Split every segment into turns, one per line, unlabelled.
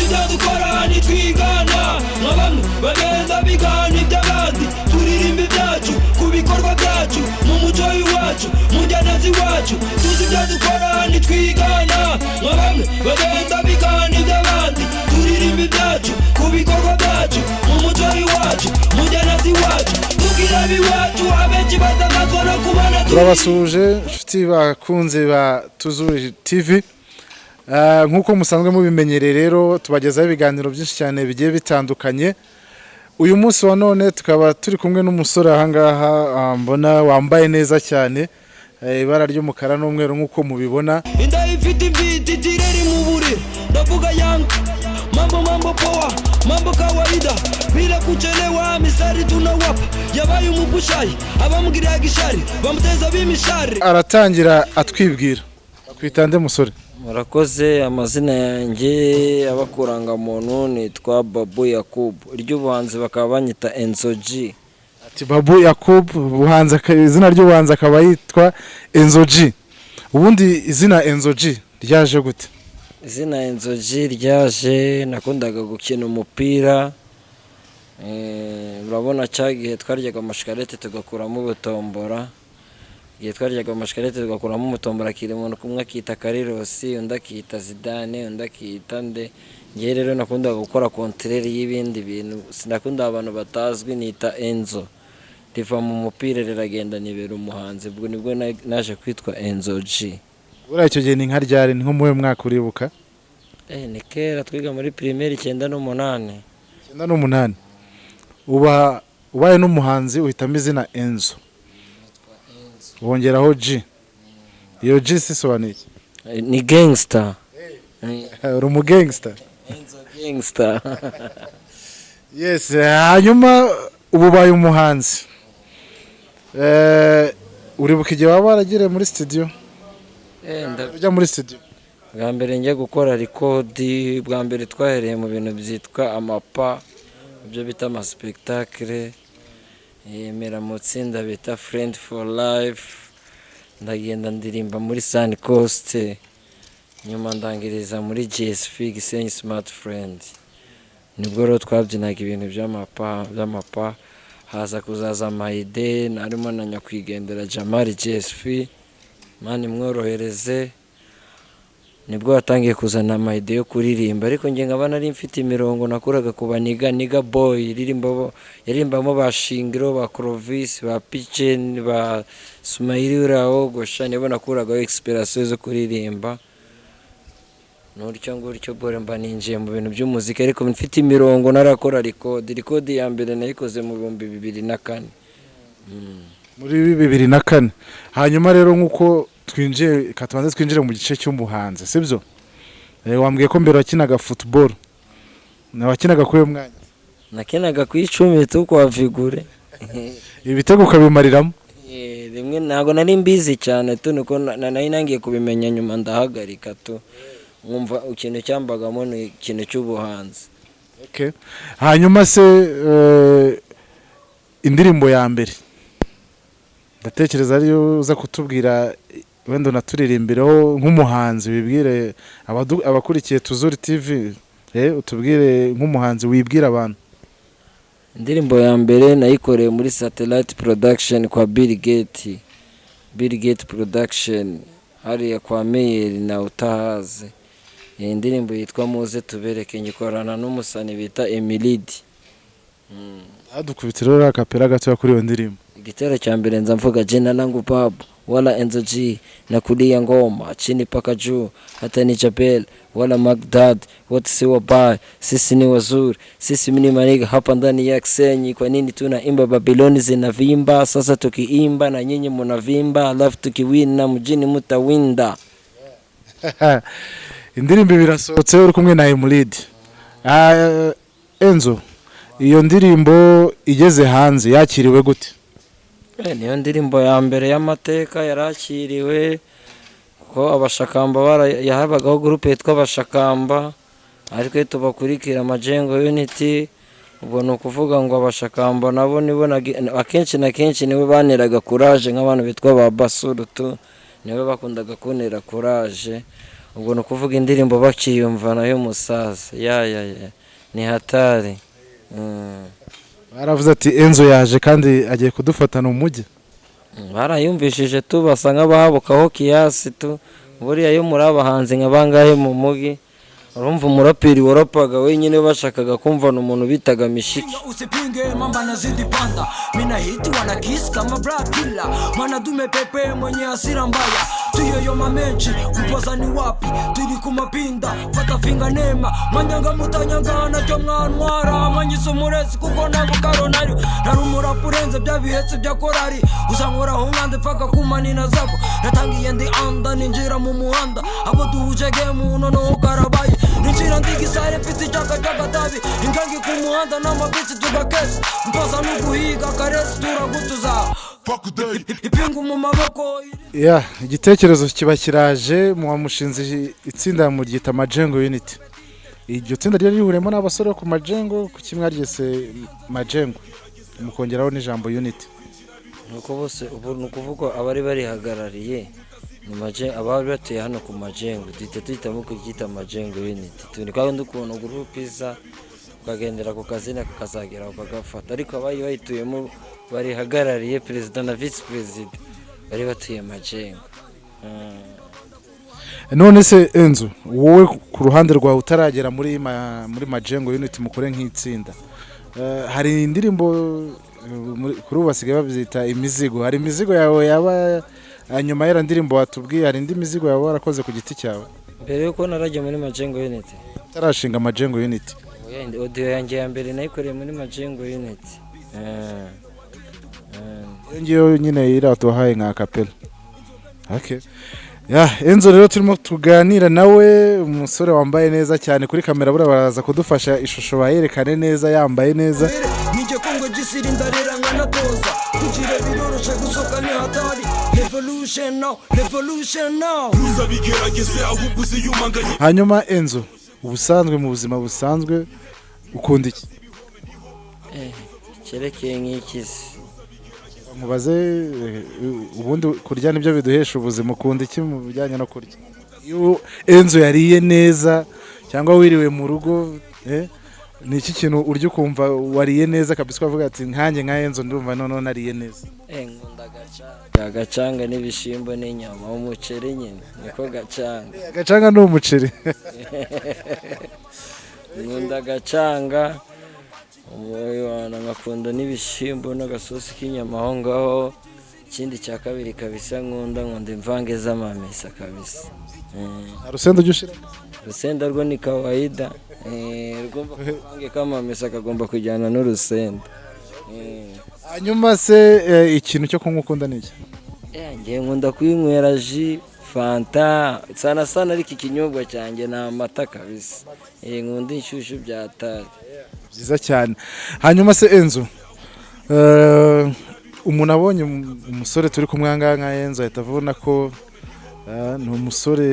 Ibyo dukora ntitwigana nka bamwe bagenda bigana iby'abandi. Turirimba ibyacu ku bikorwa byacu, mu muco w'iwacu, mu njyana z'iwacu. Tuzi ibyo dukora, ntitwigana nka bamwe bagenda bigana iby'abandi. Turirimba ibyacu ku bikorwa byacu, mu muco w'iwacu, mu njyana z'iwacu. Tubwira ab'iwacu, abenshi batangazwa no kubona.
Turabasuhuje inshuti bakunze ba Tuzuri TV. Nk'uko musanzwe mubimenyereye rero, tubagezaho ibiganiro byinshi cyane bigiye bitandukanye. Uyu munsi wa none tukaba turi kumwe n'umusore ahangaha, mbona wambaye neza cyane, ibara ry'umukara n'umweru nk'uko mubibona.
Inda ifite imviti tireri mu buriri, ndavuga yanga mambo mambo poa, mambo kawaida bila kuchelewa. Mistari tunawapa yabaye umupushayi, abamugirira gishari bamuteza b'imishari.
Aratangira atwibwira. Bakwita nde, musore?
Murakoze. Amazina yanjye abakurangamuntu nitwa Babu Yakubu, iry'ubuhanzi bakaba banyita Enzo G.
Ati Babu Yakub, buhanzi izina ry'ubuhanzi akaba yitwa Enzo G. Ubundi izina Enzo G ryaje gute?
Izina Enzo G ryaje nakundaga gukina umupira. Urabona cya gihe twaryaga amashikarete tugakuramo ubutombora. Igihe twaryaga amashikarete tugakuramo umutombora, akira umuntu kumwe akita Karirosi, undi akita Zidane, undi akita nde. Ngewe rero nakundaga gukora contraire y'ibindi bintu, sinakunda abantu batazwi, nita Enzo. Riva mu mupira riragenda nibera umuhanzi. Ubwo nibwo naje kwitwa Enzo G.
Buriya icyo gihe ni nka ryari? Ni nko muwe mwaka uribuka?
Ni kera, twiga muri primaire, 98.
98, uba ubaye n'umuhanzi, uhitamo izina Enzo, wongeraho G. Iyo G si isobanuye iki?
Ni gangster.
Uri umugangster?
Enzo gangster.
Yes. Hanyuma ubu ubaye umuhanzi. Uribuka igihe waba waragiriye muri studio? Ujya muri studio?
Bwa mbere njya gukora record, bwa mbere twahereye mu bintu byitwa amapa, ibyo bita amaspectacle, yemera mu tsinda bita Friend for Life. Ndagenda ndirimba muri Sun Coast, nyuma ndangiriza muri GSF, Gisenyi Smart Friend. Nibwo rero twabyinaga ibintu by'amapa, haza kuzaza Mayide harimo na nyakwigendera Jamali GSF, Imana imworohereze. Nibwo watangiye kuzana amayide yo kuririmba, ariko njye nkaba nari mfite imirongo nakuraga ku baniga niga boy yaririmbamo ba Shingiro, ba Clovis, ba Pichen, ba Sumayiri Uraogosha, nibo nakuragaho inspiration zo kuririmba. N'utyo ngutyo bore mba ninjiye mu bintu by'umuziki, ariko mfite imirongo narakora record. Record ya mbere nayikoze mu 2004.
Muri 2004. Hanyuma rero nk'uko twinjiye, reka tubanze twinjire mu gice cy'umuhanzi, sibyo? Wambwiye ko mbere wakinaga football, wakinaga kuri uyu mwanya?
Nakinaga ku 10 tu, kwa figure.
Ibitego ukabimariramo?
Rimwe ntabwo nari mbizi cyane tu, niko nari nangiye kubimenya nyuma ndahagarika tu, nkumva ikintu cyambagamo ni ikintu cy'ubuhanzi.
Okay. Hanyuma se indirimbo ya mbere, ndatekereza ariyo uza kutubwira, wenda unaturirimbiraho nk'umuhanzi, wibwire abakurikiye Tuzuri TV, utubwire nk'umuhanzi, wibwira abantu.
Indirimbo ya mbere nayikoreye muri Satellite Production kwa Bill Gates, Bill Gates Production hariya kwa Meyeri na utahazi. Iyi ndirimbo yitwa Muze Tubereke, nyikorana n'umusani bita Emilidi.
Hadukubitira rero akapera gatoya kuri iyo ndirimbo.
Igitero cya mbere nza mvuga: jina langu Babu wala Enzo G, nakulia ngoma chini paka juu, hata ni Jabel wala Magdad, wote si wabaya, sisi ni wazuri, sisi ni maniga hapa ndani ya Kisenyi. Kwa nini tunaimba Babiloni zinavimba? Sasa tukiimba na nyinyi munavimba, alafu tukiwina mjini mutawinda.
Indirimbo birasohotse uri kumwe na Emulidi. Enzo, iyo ndirimbo igeze hanze yakiriwe gute?
Niyo ndirimbo ya mbere y'amateka yarakiriwe, kuko abashakamba yahabagaho groupe yitwa Abashakamba, ariko iyo tubakurikira Majengo Unity. Ubwo ni ukuvuga ngo abashakamba nabo nibo akenshi na kenshi nibo baneraga courage, nk'abantu bitwa ba Basurutu nibo bakundaga kuntera courage. Ubwo ni ukuvuga indirimbo bakiyumva nayo musaza, ya ya ya, ni hatari.
Baravuze ati: "Enzo yaje kandi agiye kudufatana umujyi."
Barayumvishije tu, basa nk'abahabukaho kiyasi tu. Buriya iyo muri abahanzi nka bangahe mu mugi, urumva umuraperi warapaga wenyine, bashakaga kumvana umuntu bitaga Mishiki.
Usipinge mamba nazidi panda, mina hiti wana kiss kama black killer, mwana dume pepe mwenye hasira mbaya, tuyoyoma menshi kupoza ni wapi turi kumapinda fata finga nema mwanyanga mutanyanga nacyo mwantwara mwanyise umurezi kuko nta bukaro nari nari umurapa urenze bya bihetse bya korari uzankoraho nkande paka kumanina zabo. Natangiye ndi anda ninjira mu muhanda abo duhuje game, noneho karabaye, ninjira ndi gisare mfite icyaka cy'agatabi, ingangi ku muhanda n'amabisi tugakeza mpoza n'uguhiga karesi turagutuza ipingu mu maboko.
Ya, igitekerezo kiba kiraje, muwamushinze itsinda muryita Majengo Unity. Iryo tsinda ryari rihuriyemo n'abasore bo ku Majengo. Kuki mwaryise Majengo mukongeraho n'ijambo Unity?
Nuko bose ubu ni ukuvuga abari barihagarariye ni maje, abari batuye hano ku Majengo, duhita duhitamo kuryita Majengo Unity. Turi kandi ukuntu group iza ukagendera ku kazina kakazagera ukagafata, ariko abari bayituyemo barihagarariye, perezida na visi perezida, bari batuye Majengo.
None se Enzo, wowe ku ruhande rwawe utaragera muri Majengo Unity mukore nk'itsinda, hari indirimbo, kuri ubu basigaye babyita imizigo, hari imizigo yawe yaba nyuma y'iriya ndirimbo watubwiye, hari indi mizigo yawe warakoze ku giti cyawe?
Mbere yuko narajya muri Majengo Unity?
Utarashinga Majengo Unity.
Oya, audio yanjye ya mbere nayikoreye muri Majengo Unity.
Iyo ngiyo nyine iriya tubahaye nka acapella. Okay. Ya, Enzo rero turimo tuganira nawe, umusore wambaye neza cyane kuri kamera, buriya baraza kudufasha ishusho bayerekane neza yambaye neza.
Nijye kongo gisiri ndarera nkanatoza kugira biroroshe gusoka ni hatari, revolution now, revolution now.
Uzabigerageze ahubwo uziyumanganye.
Hanyuma Enzo, ubusanzwe mu buzima busanzwe ukunda iki?
Cyerekeye nk'ikizi?
Mubaze, ubundi kurya nibyo biduhesha ubuzima. Ukunda iki mu bijyanye no kurya? Iyo Enzo yariye neza cyangwa wiriwe mu rugo, ni iki kintu urya ukumva wariye neza kabisa, ukavuga ati: "Nkanjye nka Enzo ndumva noneho nariye neza"?
Nkunda agacanga, agacanga n'ibishyimbo n'inyama, umuceri nyine niko gacanga.
Agacanga ni umuceri.
Nkunda agacanga, ngakunda n'ibishyimbo n'agasosi k'inyama aho ngaho. Ikindi cya kabiri kabisa nkunda imvange z'amamesa kabisa.
Nta rusenda ujya ushyira?
Urusenda rwo ni kawaida. Rugomba akavange k'amamesa kagomba kujyana n'urusenda.
Hanyuma se ikintu cyo kunywa ukunda ni iki?
Njye nkunda kwinywera jus, Fanta sana sana, ariko ikinyobwa cyanjye ni amata kabisa. Nkunda inshyushyu bya tari.
Byiza cyane. Hanyuma se Enzo, umuntu abonye umusore turi kumwe aha ngaha nka Enzo ahita abona ko ni umusore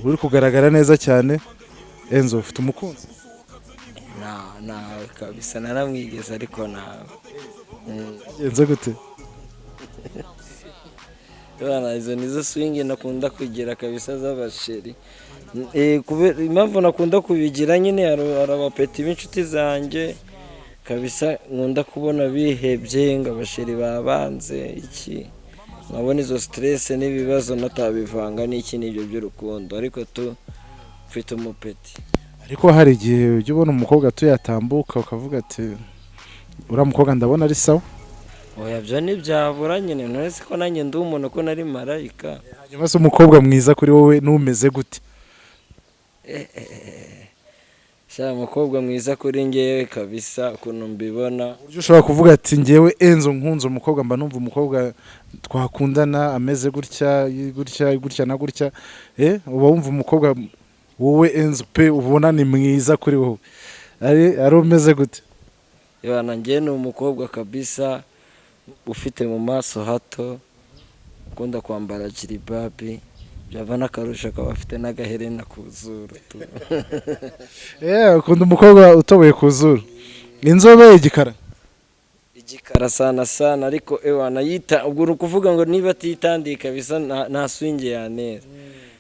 uri kugaragara neza cyane. Enzo, ufite umukunzi?
Nawe kabisa naramwigeze, ariko nawe.
Bigenze gute?
Bana, izo nizo swing nakunda kugira kabisa z'abasheri. Impamvu nakunda kubigira nyine, hari abapeti b'inshuti zanjye kabisa nkunda kubona bihebye ngo abasheri babanze iki, nkabona izo stress n'ibibazo natabivanga n'iki n'ibyo by'urukundo, ariko tu mfite umupeti.
Ariko hari igihe ujya ubona umukobwa tuyatambuka ukavuga ati: "Uriya mukobwa ndabona ari sawa."
Oya, byo ntibyabura nyine, none se ko nanjye ndi umuntu, ko nari marayika?
Hanyuma se umukobwa mwiza kuri wowe numeze gute?
Sha, umukobwa mwiza kuri njyewe kabisa ukuntu mbibona,
uburyo ushobora kuvuga ati: "Ngewe Enzo nkunze umukobwa, mba numva umukobwa twakundana ameze gutya gutya gutya na gutya," uba wumva umukobwa wowe Enzo pe ubona ni mwiza kuri wowe ari umeze gute?
Yabana, njye ni umukobwa kabisa ufite mu maso hato, ukunda kwambara jiribabi, byava n'akarusho akaba afite n'agaherena ku zuru tu.
Ukunda umukobwa utoboye ku zuru, inzobe, igikara?
Igikara sana sana, ariko ewana yita, ubwo uri ukuvuga ngo niba atitandiye kabisa nta swing yantera.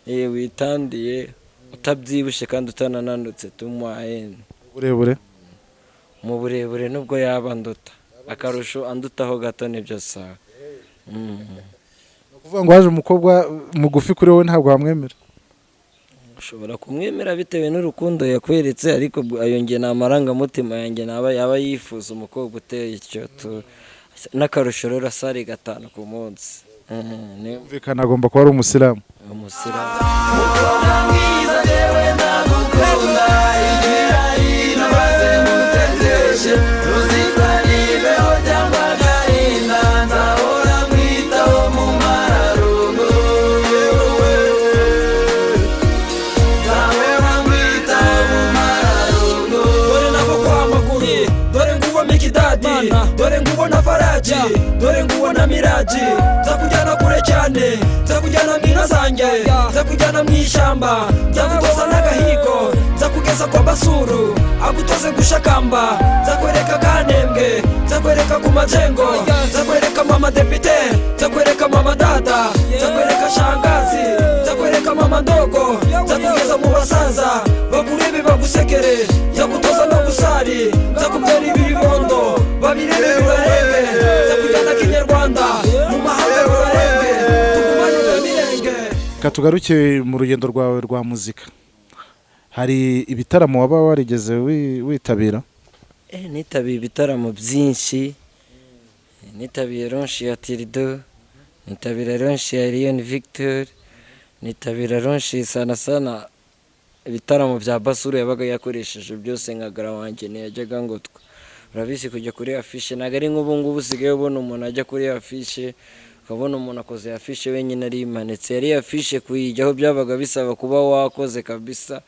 Witandiye, utabyibushye kandi utanananutse, tumuhaye.
Uburebure?
Mu burebure nubwo yaba anduta, akarusho andutaho gato nibyo sawa.
Ni ukuvuga ngo haje umukobwa mugufi kuri wowe ntabwo wamwemera?
Ushobora kumwemera bitewe n'urukundo yakweretse, ariko ayo nge ni amarangamutima yanjye, naba yaba yifuza umukobwa uteye icyo tu n'akarusho rero asari 5 ku munsi. Ni
Kumvikana agomba kuba ari umusilamu.
Umusilamu.
Mukobwa mwiza, jewe ndagukunda, ibirayi nabaze nguteteshe, ruzitanibeho cyangwa agahinda, nzahora nkwitaho mu mararungu, nzahora nkwitaho mu mararungu. Dore nabo kwa maguru, dore nguwo Mikidadi, dore nguwo na Faraji, dore nguwo na Miraji. Nzakujyana kure cyane, nzakujyana mu inka zanjye, nzakujyana mu ishyamba, nzagutoza n'agahigo, nzakugeza kwa Basuru agutoze gushakamba, nzakwereka Kanembwe, nzakwereka ku Majengo, nzakwereka mama depite, nzakwereka mama dada, nzakwereka shangazi, nzakwereka mama ndogo, nzakugeza mu basaza bakurebe bagusekere, nzagutoza no gusari, nzakubyara ibibondo babirebe bibarebe, nzakujyana kinyarwanda mu mahanga bibarebe, tugumane mirenge.
Reka tugaruke mu rugendo rwawe rwa muzika. Hari ibitaramo waba warigeze witabira?
Nitabiye ibitaramo byinshi. Nitabiye launch ya Tirido, nitabira launch ya Lion Victor, nitabira launch sana sana ibitaramo bya Basuru yabaga yakoresheje byose nka gara wanjye ntiyajyaga ngo twe urabizi kujya kuri afishe ntabwo ari nk'ubu ngubu usigaye ubona umuntu ajya kuri afishe, ukabona umuntu akoze afishe wenyine arimanitse. Yari afishe kuyijyaho byabaga bisaba kuba wakoze kabisa,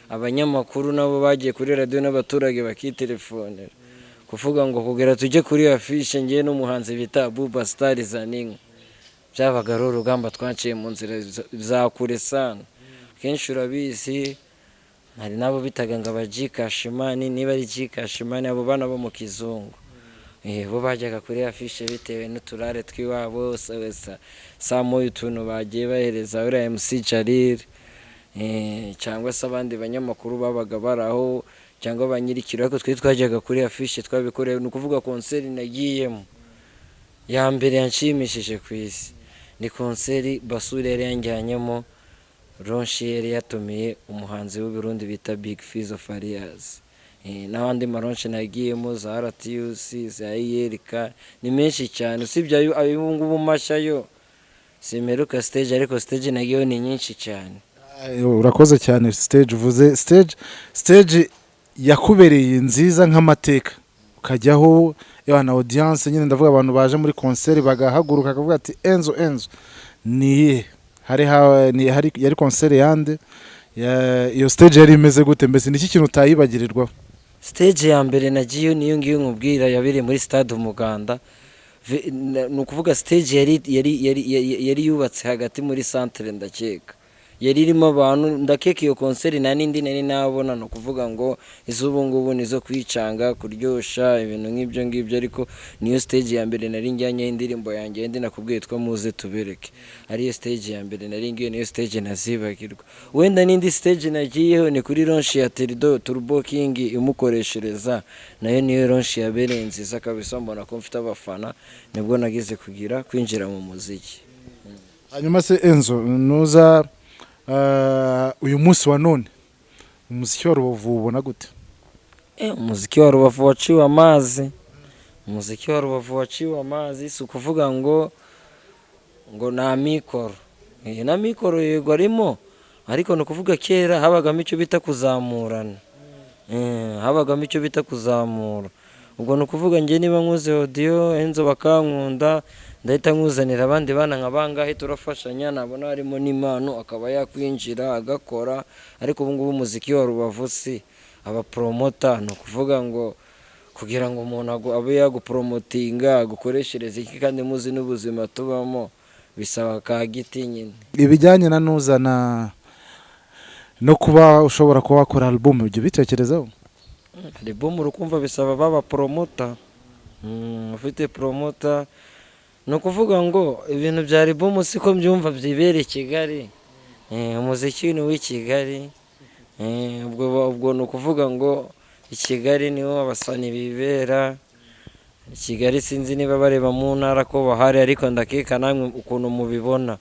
abanyamakuru nabo bagiye kuri radiyo n'abaturage bakitelefonera kuvuga ngo kugera tujye kuri afishe ngewe n'umuhanzi bita Buba Star Zaninka, byabaga ari urugamba twaciye mu nzira za kure sana. Kenshi urabizi hari n'abo bitaga ngo aba Gkashimani, niba ari Gkashimani, abo bana bo mu kizungu. Bo bajyaga kuri afishe bitewe n'uturare tw'iwabo, saa moya utuntu bagiye bahereza uriya MC Jalil, cyangwa se abandi banyamakuru babaga bari aho cyangwa ba nyir'ikiro, ariko twe twajyaga kuri afishe twabikoreye. Ni ukuvuga concert nagiyemo ya mbere yanshimishije ku isi ni concert Basure yari yanjyanyemo, launch yari yatumiye umuhanzi w'u Burundi bita Big Fizzo Farious. N'abandi ma launch nagiyemo za RTUC, za IRK, ni menshi cyane usibye ayo ubu ngubu mashya yo simperuka stage, ariko stage nagiyeho ni nyinshi cyane.
Urakoze cyane. Stage uvuze, stage yakubereye nziza nk'amateka ukajyaho na audience nyine, ndavuga abantu baje muri concert bagahaguruka bakavuga ati "Enzo, Enzo", ni iyihe? Hari ni hari yari concert yande? Iyo stage yari imeze gute? Mbese ni iki kintu utayibagirirwaho?
Stage ya mbere nagiye niyo ngiyo nkubwira yabereye muri stade Umuganda. Ni ukuvuga stage yari yubatse hagati muri centre, ndakeka yari irimo abantu, ndakeka iyo concert nta n'indi nari nabona. Ni ukuvuga ngo iz'ubu ngubu nizo kwicanga kuryosha ibintu nk'ibyo ngibyo, ariko niyo stage ya mbere nari njyanye indirimbo yanjye ndi nakubwiye yitwa Muze Tubereke, ariyo stage ya mbere nari ngiye, niyo stage ntazibagirwa. Wenda n'indi stage nagiyeho ni kuri launch ya Terido Turbo King imukoreshereza, nayo niyo launch yabereye nziza kabisa, mbona ko mfite abafana, nibwo nagize kugira kwinjira mu muziki.
Hanyuma se Enzo, nuza uyu munsi wa none umuziki wa Rubavu ubona gute?
Umuziki wa Rubavu waciwe amazi, umuziki wa Rubavu waciwe amazi. Si ukuvuga ngo nta mikoro, na mikoro yego arimo, ariko ni ukuvuga kera habagamo icyo bita kuzamurana. Habagamo icyo bita kuzamura. Ubwo ni ukuvuga njye niba nkuze audio Enzo bakankunda, ndahita nkuzanira abandi bana nka bangahe, turafashanya, nabona harimo n'impano akaba yakwinjira agakora. Ariko ubu ngubu umuziki wa Rubavu si abapromota, ni ukuvuga ngo kugira ngo umuntu abe yagupromotinga agukoreshereze iki kandi muzi n'ubuzima tubamo, bisaba ka giti nyine.
Ibijyanye na nuza na no kuba ushobora kuba wakora album, ujya ubitekerezaho?
Album urukumva bisaba baba promoter, ufite promoter. Ni ukuvuga ngo ibintu bya album siko mbyumva byibera i Kigali. Umuziki ni uw'i Kigali. Ubwo ni ukuvuga ngo i Kigali niho abasani bibera. I Kigali sinzi niba bareba mu ntara ko bahari, ariko ndakeka namwe ukuntu mubibona.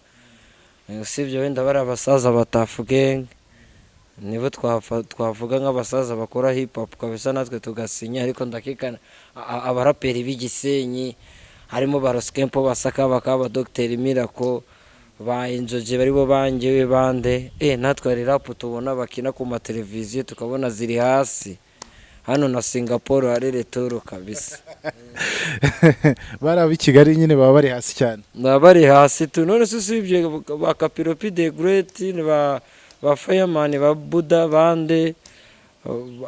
Usibye wenda bari abasaza ba Tuff Gang, nibo twavuga nk'abasaza bakora hip hop kabisa, natwe tugasinya. Ariko ndakeka abaraperi b'i Gisenyi harimo ba Roskempo, Basaka, bakaba Dr Miracle, ba Injoje, baribo bangewe bande. Natwe hari rap tubona bakina ku mateleviziyo, tukabona ziri hasi. Hano na Singapore hari retoro kabisa.
Bari ab'i Kigali nyine baba bari hasi cyane.
Baba bari hasi tu. None se usibye ba Kapiropi the Great, ba Fireman, ba Buda, bande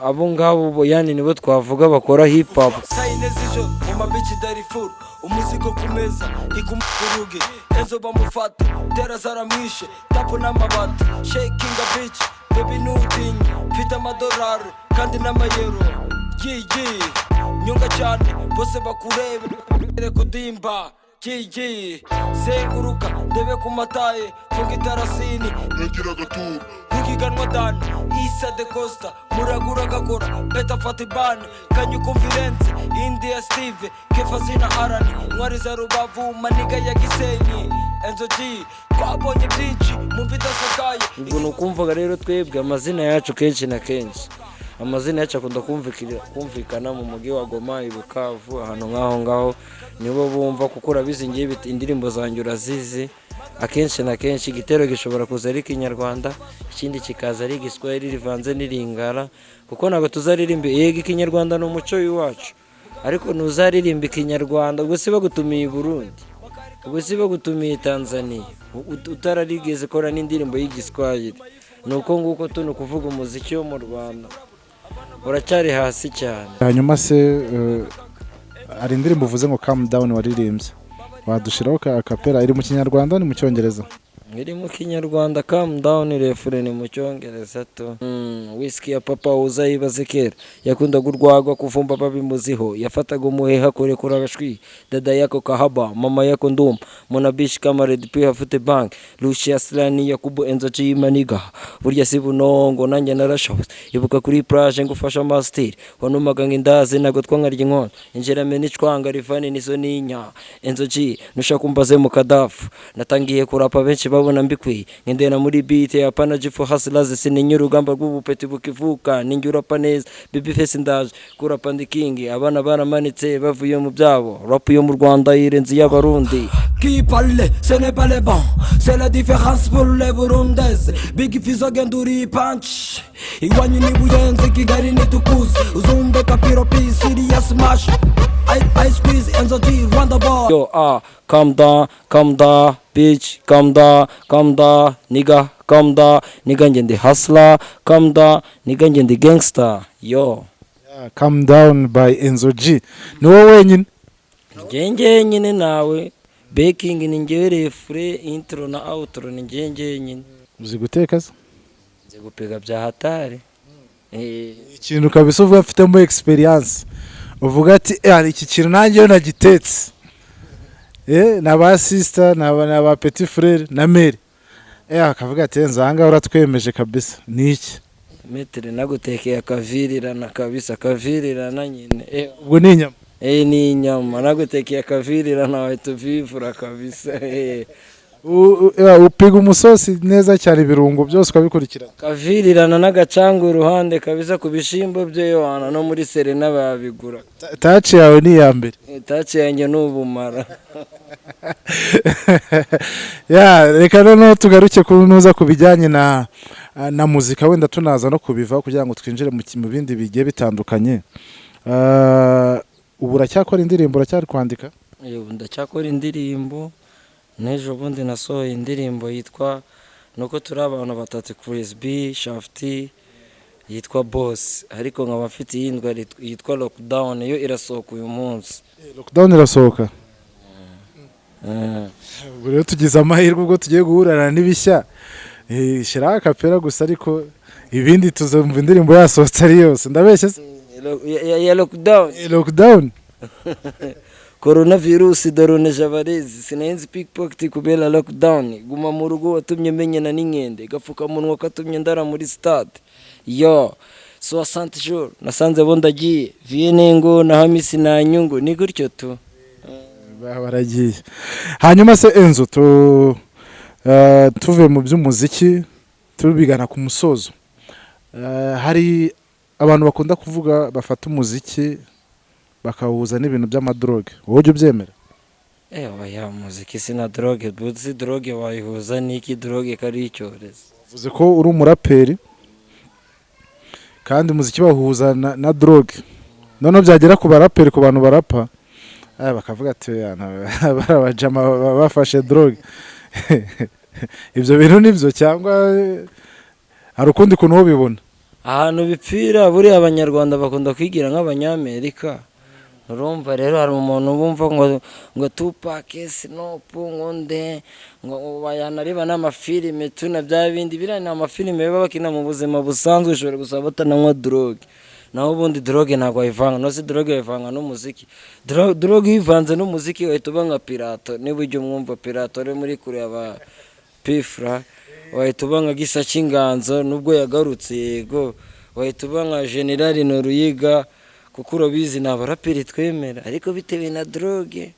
abo ngabo yani nibo twavuga bakora hip hop.
Saa 4 z'ijoro mu mabici Darifuru, umuzigo ku meza ikuruge, Enzo bamufata tera zaramwishe tapo n'amabati, shakinga bitch baby, ntutinye, mfite amadolari kandi n'amayero, yigi nyunga cyane, bose bakurebe kudimba, yigi zenguruka ndebe ku mataye, mfunga itarasini
Ntagira agaturo.
Nkiganwa dani Isa de Costa, muragura gakora beta fatibani kanyu confidence, India Steve Kefazina, Arani ntwari za Rubavu, maniga ya Gisenyi, Enzo G, twabonye byinshi mu mva idasakaye.
Ubwo ni ukumvaga rero twebwe amazina yacu, kenshi na kenshi amazina yacu akunda kumvikana mu mujyi wa Goma, i Bukavu, ahantu nk'aho ngaho nibo bumva, kuko urabizi ngiye indirimbo zanjye urazizi. Akenshi na kenshi igitero gishobora kuza ari Ikinyarwanda, ikindi kikaza ari Igiswahili rivanze n'Iringara, kuko ntabwo tuzaririmba. Yego, Ikinyarwanda ni umuco w'iwacu, ariko ntuzaririmba Ikinyarwanda ubwo si bagutumiye i Burundi, ubwo si bagutumiye i Tanzania, utararigeze kora n'indirimbo y'Igiswahili. Ni uko nguko tuno kuvuga umuziki wo mu Rwanda uracyari hasi cyane.
Hanyuma se hari indirimbo uvuze ngo "Calm Down" waririmbye, wadushiraho ka acapella? Iri mu Kinyarwanda, ni mu Cyongereza?
Iri mu Kinyarwanda. "Calm Down", refrain ni mu Cyongereza tu. Whisky ya papa uzayibaze, kera yakundaga urwagwa kuvumba babimuziho, yafataga umuheha kurekura agashwi, dada yako kahaba, mama yako ndumba munabishi kama Red P hafute bank Lucius Lani Yakubu Enzo G maniga, burya si bunongo nanjye narashobotse. Ibuka kuri plage ngufasha master, wanumaga nk'indazi ntabwo twankarya inkono injerame n'icwanga rivani nizo ninya. Enzo G nushaka umbaze mu kadafu, natangiye kurapa benshi babona mbikwiye, ngendera muri beat ya pana G4 hustlers, sininya urugamba rw'ubupeti bukivuka, ninjye urapa neza baby face, ndaje kurapa ndi king, abana baramanitse bavuye mu byabo, rap yo mu Rwanda yirenze iy'Abarundi.
Qui parle, ce n'est pas les bons, c'est la différence pour les Burundaises. Big Fizzo genduri punch. Iwanyu ni Buyenzi, Kigali ni Tukuzi. Uzumbe Kapiro P, serious smash. I squeeze Enzo G, Rwanda boy.
Yo, ah, calm down, calm down, bitch, calm down, calm down, nigga, calm down, nigga, njye ndi hustler, calm down, nigga, njye ndi gangster, yo.
Yeah, "Calm Down" by Enzo G, ni wowe wenyine?
Njye nyine nawe backing ni njyewe, refrain, intro na outro ni njye nyine.
Uzi guteka se?
Nzi gupiga bya hatari.
Ikintu kabisa uvuga mfitemo experience, uvuga ati: "Eh, hari iki kintu nanjye iyo nagitetse, na ba sister na ba petit frère na mère, akavuga ati: 'Enzo, aha ngaha uratwemeje kabisa.'" Ni iki?
Maître, nagutekeye akavirirana kabisa, akavirirana nyine.
Ubwo ni inyama?
Ni inyama, nagutekeye akavirirana wahita uvivura kabisa.
Upiga umusosi neza cyane, ibirungo byose ukabikurikirana.
Kavirirana n'agacanga iruhande kabisa ku bishyimbo bye yohana, no muri Serena babigura.
Touch yawe ni iya mbere.
Touch yanjye ni ubumara.
Ya, reka noneho tugaruke ku nuza ku bijyanye na muzika, wenda tunaza no kubivaho kugira ngo twinjire mu bindi bigiye bitandukanye. Ubu uracyakora indirimbo, uracyari kwandika?
Ubu ndacyakora indirimbo. N'ejo bundi nasohoye indirimbo yitwa nuko turi abantu batatu, Chris B Shafty, yitwa Boss, ariko nkaba mfite iyindi yitwa Lockdown, yo irasohoka uyu munsi.
"Lockdown" irasohoka. Ubwo rero tugize amahirwe ubwo tugiye guhurana n'ibishya. Shyiraho acapella gusa, ariko ibindi tuzumva indirimbo yasohotse ari yose. Ndabeshye se?
Ya Lockdown?
"Lockdown".
Coronavirus doroneje abarezi, sinayenzi pickpocket kubera lockdown, guma mu rugo watumye menyana n'inkende, gapfukamunwa katumye ndara muri stade. Yo soixante jours nasanze bo ndagiye vienengo na Hamisi na nyungu, ni gutyo tu.
Baragiye. Hanyuma se Enzo, tuvuye mu by'umuziki tubigana ku musozo, hari abantu bakunda kuvuga bafata umuziki bakawuhuza n'ibintu by'amadroge, wowe ujya ubyemera?
Oya, muziki si na drogue, buzi drogue wayihuza n'iki? Drogue ko ari icyorezo.
Uvuze ko uri umuraperi kandi umuziki bawuhuza na drogue, noneho byagera ku baraperi, ku bantu barapa, bakavuga ati barabajama bafashe drogue. Ibyo bintu nibyo cyangwa hari ukundi kuntu wowe ubibona?
Ahantu bipfira, buriya Abanyarwanda bakunda kwigira nk'Abanyamerika. Urumva rero hari umuntu wumva ngo Tupac, Snoop, ngo nde, ngo bayanareba n'amafilime tuna bya bindi. Biriya ni amafilime baba bakina, mu buzima busanzwe ushobora gusaba batananywa drogue. Naho ubundi drogue ntabwo wayivanga no si drogue wayivanga n'umuziki. Drogue iyo ivanze n'umuziki wahita uba nka Pirato, niba ujya umwumva Pirato ari muri kureba Pifra, wahita uba nka Gisa cy'Inganzo nubwo yagarutse. Yego, wahita uba nka General Noruyiga, kuko urabizi ni abaraperi twemera, ariko bitewe na drogue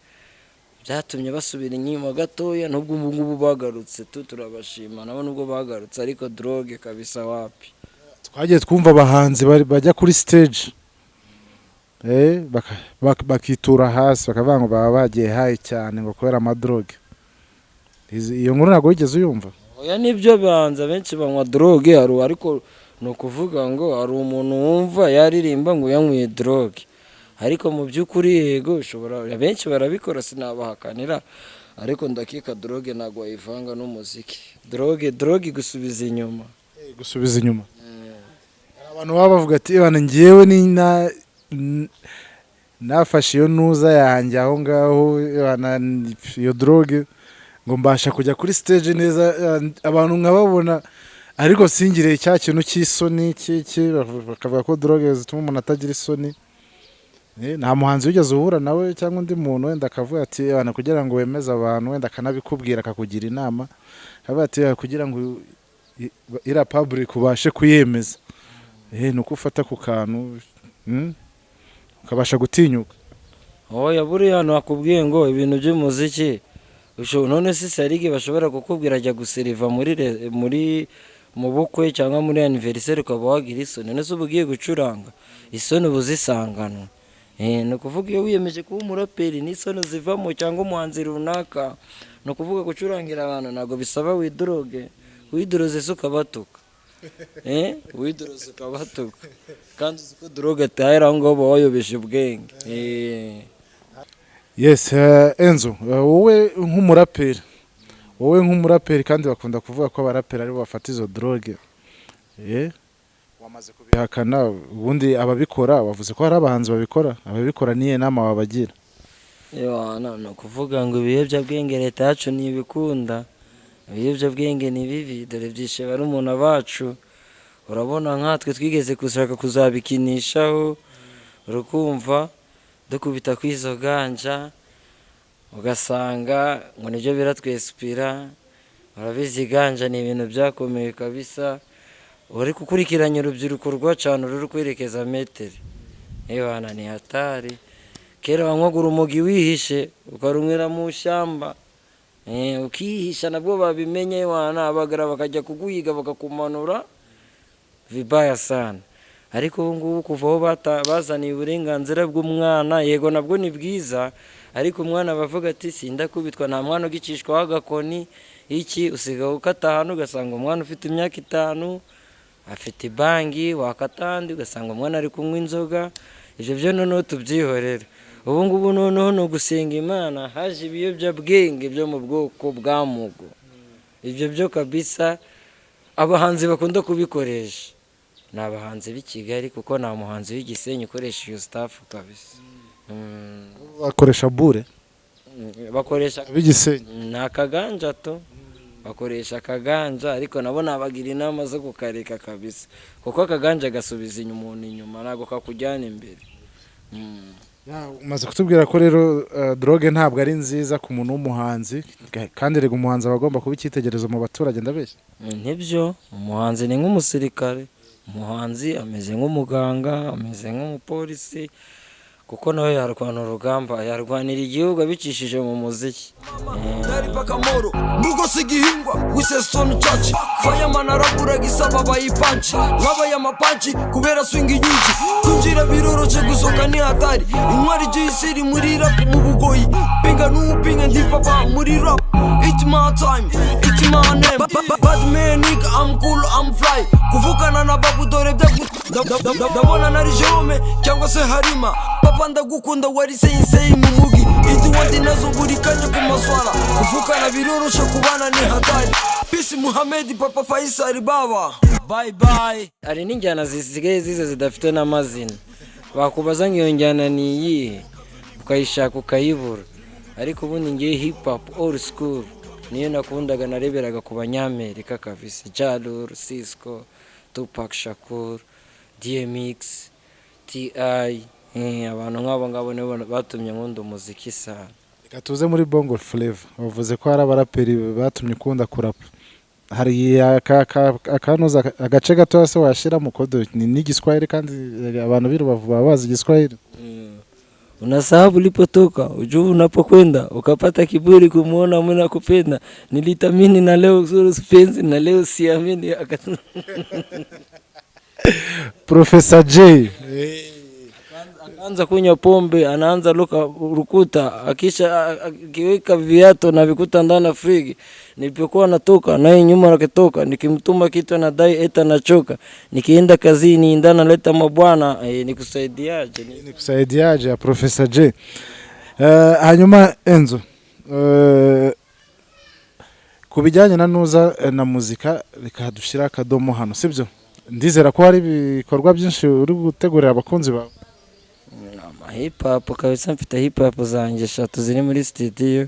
byatumye basubira inyuma gatoya, nubwo ubu ngubu bagarutse tu, turabashima nabo nubwo bagarutse, ariko drogue kabisa wapi.
Twagiye twumva abahanzi bajya kuri stage, bakitura hasi, bakavuga ngo baba bagiye high cyane ngo kubera amadroge. Iyo nkuru ntabwo wigeze uyumva?
Oya, nibyo, banza benshi banywa drogue hari, ariko ni ukuvuga ngo hari umuntu wumva yaririmba ngo yanyweye drogue, ariko mu by'ukuri yego ushobora, benshi barabikora sinabahakanira, ariko ndakeka drogue ntabwo wayivanga n'umuziki. Drogue igusubiza inyuma.
Gusubiza inyuma. Hari abantu baba bavuga ati: "Ebana, njyewe ni nafashe iyo ntuza yanjye aho ngaho, ebana, iyo drogue, ngo mbasha kujya kuri stage neza, abantu nkababona, ariko singire cya kintu cy'isoni cy'iki." Bakavuga ko drogue zituma umuntu atagira isoni. Nta muhanzi wigeze uhura nawe cyangwa undi muntu wenda akavuga ati: "Ebana, kugira ngo wemeze abantu," wenda akanabikubwira, akakugira inama, akavuga ati: "Kugira ngo iriya public ubashe kuyemeza, ni uko ufata ku kantu, ukabasha gutinyuka"?
Oya, buriya nakubwiye ngo ibintu by'umuziki none se sarige bashobora kukubwira ajya guseriva muri mu bukwe cyangwa muri anniversaire ukaba wagira isoni? None se uba ugiye gucuranga, isoni uba uzisanganwa. Ni ukuvuga iyo wiyemeje kuba umuraperi n'isoni zivamo, cyangwa umuhanzi runaka, ni ukuvuga gucurangira abantu ntabwo bisaba widoroge. Widoroze se ukabatuka? Widoroze ukabatuka kandi uzi ko drogue atahera aho ngaho, uba wayobeje ubwenge.
Yes, Enzo, wowe nk'umuraperi, kandi bakunda kuvuga ko abaraperi aribo bafata izo drogue, wamaze kubihakana. Ubundi ababikora, wavuze ko hari abahanzi babikora, ababikora niye nama wabagira?
Yohana, ni ukuvuga ngo ibiyobyabwenge leta yacu ntibikunda. Ibiyobyabwenge ni bibi, dore byishe barumuna bacu. Urabona nkatwe twigeze gushaka kuzabikinishaho, urukumva dukubita kuri izo ganja, ugasanga ngo nibyo biratwesipira. Urabizi ganja ni ibintu byakomeye kabisa. Uri gukurikiranya urubyiruko rwacana ruri kwerekeza metero, Yohana, ni hatari. Kera wanywaga urumogi wihishe, ukarunywera mu ishyamba, ukihisha, nabwo babimenye wana abagara bakajya kuguhiga bakakumanura vibaya sana. Ariko ubu ngubu kuva aho bazaniye uburenganzira bw'umwana, yego nabwo ni bwiza, ariko umwana bavuga ati sindakubitwa, nta mwana ugicishwaho agakoni iki. Usigaye ukata ahantu ugasanga umwana ufite imyaka 5 afite ibangi, wakata ahandi ugasanga umwana ari kunywa inzoga. Ibyo byo noneho tubyihorere. Ubu ngubu noneho ni ugusenga Imana, haje ibiyobyabwenge byo mu bwoko bwa mugo. Ibyo byo kabisa abahanzi bakunda kubikoresha ni abahanzi b'i Kigali, kuko nta muhanzi w'i Gisenyi ukoresha iyo stuff kabisa.
Bakoresha bure?
Bakoresha
ab'igisenyi.
Ni akaganja to, bakoresha akaganja, ariko nabo nabagira inama zo kukareka kabisa, kuko akaganja gasubiza inyuma umuntu inyuma, ntabwo kakujyana imbere.
Ya, umaze kutubwira ko rero drogue ntabwo ari nziza ku muntu w'umuhanzi, kandi rega umuhanzi aba agomba kuba icyitegererezo mu baturage, ndabeshya?
Nibyo, umuhanzi ni nk'umusirikare, umuhanzi ameze nk'umuganga, ameze nk'umupolisi, kuko nawe yarwana urugamba, yarwanira igihugu abicishije mu muziki.
Dari pakamoro Mugo sigihingwa wise stone church. Fireman araburaga isaba bayipanci. Nkabaye amapanci kubera swing nyinshi. Kwinjira biroroshe, gusohoka ni hatari. Intwari G-City muri rap mu bugoyi. Pinga n'upinga, ndi papa muri rap. It's my time, it's my name. Bad man nigga, I'm cool, I'm fly. Kuvukana na babu dore byagu ndabona nari Jerome cyangwa se Harima. Papa ndagukunda, wari sensei mu mugi. Idiwandi nazo buri kanya ku maswara. Kuvukana biroroshe, kubana ni hatari. Peace Muhammad, Papa Faisal, baba. Bye bye.
Hari n'injyana zisigaye ziza zidafite n'amazina, bakubaza ngo iyo njyana ni iyihe, ukayishaka ukayibura. Ariko ubundi ngiye hip hop old school niyo nakundaga, nareberaga ku Banyamerika kabisa: Ja Rule, Sisqo, Tupac Shakur, DMX, Ti, abantu nk'abo ngabo nibo batumye nkunda umuziki sana.
Reka tuze muri Bongo Flava. Bavuze ko hari abaraperi batumye ukunda kurapa. Hari akanoza agace gatoya se washyira mu kodo ni n'igiswahili, kandi abantu b'i Rubavu baba bazi igiswahili?
Unasahau ulipotoka, ujue unapokwenda, ukapata kiburi kumuona mwana kupenda. Nilitamini na leo suru sipenzi na leo siamini.
Professor J.
Akaanza kunywa pombe, anaanza luka rukuta, akisha akiweka viatu na vikuta ndani ya friji. Nilipokuwa natoka naye nyuma akitoka, nikimtuma kitu anadai eta nachoka. Nikienda kazini ndana leta mabwana, nikusaidiaje?
Nikusaidiaje ya Professor J. Hanyuma Enzo, ku bijyanye na nuza na muzika, reka dushyire akadomo hano, sibyo? Ndizera ko hari ibikorwa byinshi uri gutegurira abakunzi bawe.
Ama hip hop kabisa, mfite hip hop zanjye eshatu ziri muri studio.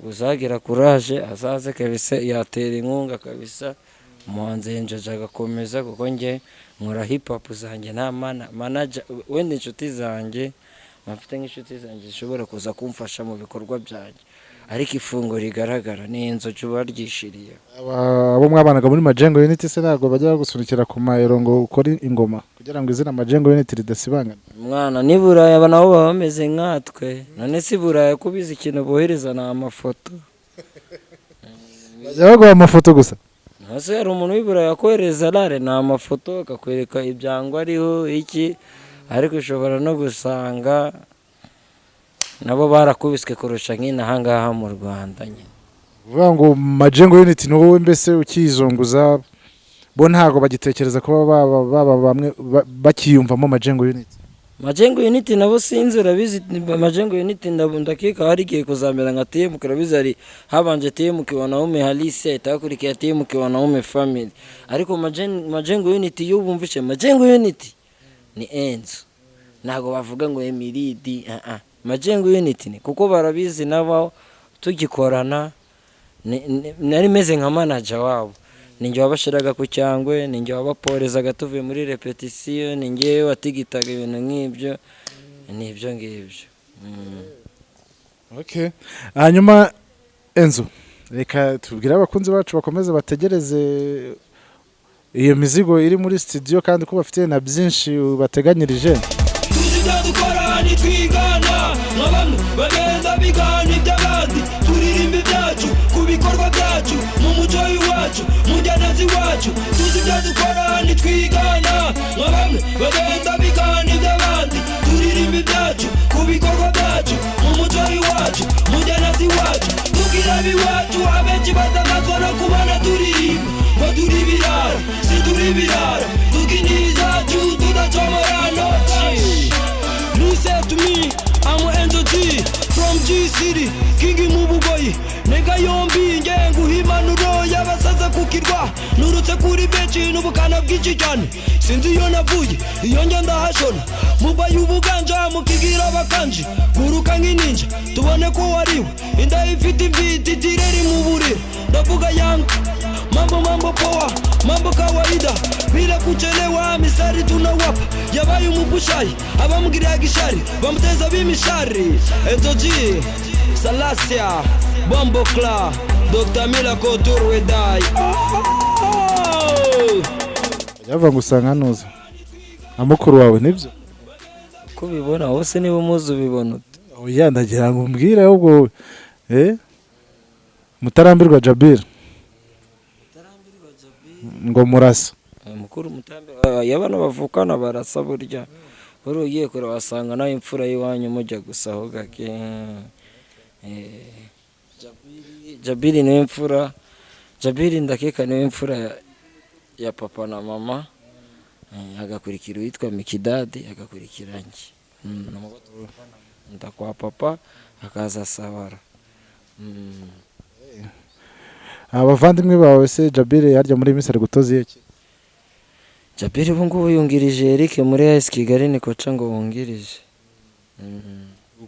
Uzagira courage azaze kabisa, yatera inkunga kabisa umuhanzi Enjojo agakomeza, kuko njye nkora hip hop zanjye nta mana manager. Wenda inshuti zanjye, mfite nk'inshuti zanjye zishobora kuza kumfasha mu bikorwa byanjye, ariko ifunguro rigaragara ni Enzojo baryishiriye.
Abo mwabanaga muri Majengo Unit se ntabwo bajya bagusunikira ku mayero ngo ukore ingoma kugira ngo izina Majengo Unit ridasibangana?
Mwana, ni Buraya, aba nabo baba bameze nkatwe. None si Buraya ko ubizi, ikintu bohereza ni amafoto.
Bajya baguha amafoto gusa?
Ntase hari umuntu w'i Buraya akohereza rare ni amafoto, akakwereka ibyangwa ariho iki, ariko ushobora no gusanga nabo barakubiswe kurusha nk'ino ahangaha mu Rwanda nyine.
Uvuga ngo Majengo Unit ni wowe mbese ukiyizunguza, bo ntabwo bagitekereza kuba baba bamwe bakiyumvamo Majengo Unit?
Majengo Unit nabo sinzi, urabizi Majengo Unit ndakeka hari igiye kuzamera nka TMK. Urabizi hari habanje TMK Wanaume Halisi, ahita hakurikiye TMK Wanaume Family, ariko Majengo Unit, iyo bumvishe Majengo Unit ni Enzo, ntabwo bavuga ngo Emiridi. Ah ah, Majengo Unit ni kuko barabizi nabo tugikorana nari meze nka manager wabo, ninjye wabashiraga ku cyangwe, ninjye wabaporezaga tuvuye muri repetition, ninjye watigitaga ibintu nk'ibyo, ni ibyo ngibyo.
Okay. Hanyuma Enzo, reka tubwire abakunzi bacu bakomeze bategereze iyo mizigo iri muri studio, kandi ko bafite na byinshi bateganyirije.
Tuzi ibyo dukora, ntitwigana nka bamwe bagenda bigana iby'abandi. Turirimba ibyacu ku bikorwa byacu mu muco w'iwacu, mu njyana z'iwacu. Tuzi ibyo dukora, ntitwigana nka bamwe bagenda bigana iby'abandi. Turirimba ibyacu ku bikorwa byacu mu muco w'iwacu, mu njyana z'iwacu. Tubwira ab'iwacu, abenshi batangazwa no kubona turirimba ngo turi ibirara. Si turi ibirara, tukina izacu tudacomora ntoki. Listen to me, I'm Enzo G from G City, King mu bugoyi. Nega yombi ngenguha impanuro y'abasaza ku kirwa. Nurutse kuri benshi n'ubukana bwinshi cyane. Sinzi iyo navuye, iyo njya ndahashona. Mubaye ubuganja mukigira abakanji. Guruka nk'ininja, tubone ko wariwe. Inda ifite imviti tireri mu buriri. Ndavuga yang, mambo mambo poa, mambo kawaida. Bila kuchelewa, mistari tunawapa. Yabaye umupushayi, abamugiriraga ishari bamuteza b'imishari. Enzo G, Salasia, Bombo Cla, Dr. Miracle Turwedai. Oh!
Bajya ngo usanga ntuza na mukuru wawe, nibyo?
Uko ubibona wose, niba umuzi ubibona ute?
Oya, ndagira ngo umbwire ahubwo. Mutarambirwa Jabir ngo murasa.
Mukuru Mutarambirwa, iyo abana bavukana barasa burya. Buri ugiye kure wasanga nawe imfura y'iwanyu mujya gusa aho gake. Jabiri niwe mfura. Jabiri ndakeka niwe mfura ya papa na mama. Agakurikira uwitwa Mikidadi, agakurikira njye. Nda kwa papa hakaza Sabara.
Abavandimwe bawe se, Jabir harya muri iyi minsi ari gutoza iyihe kipe?
Jabiri ubu ngubu yungirije Eric muri AS Kigali, ni coach ngo wungirije.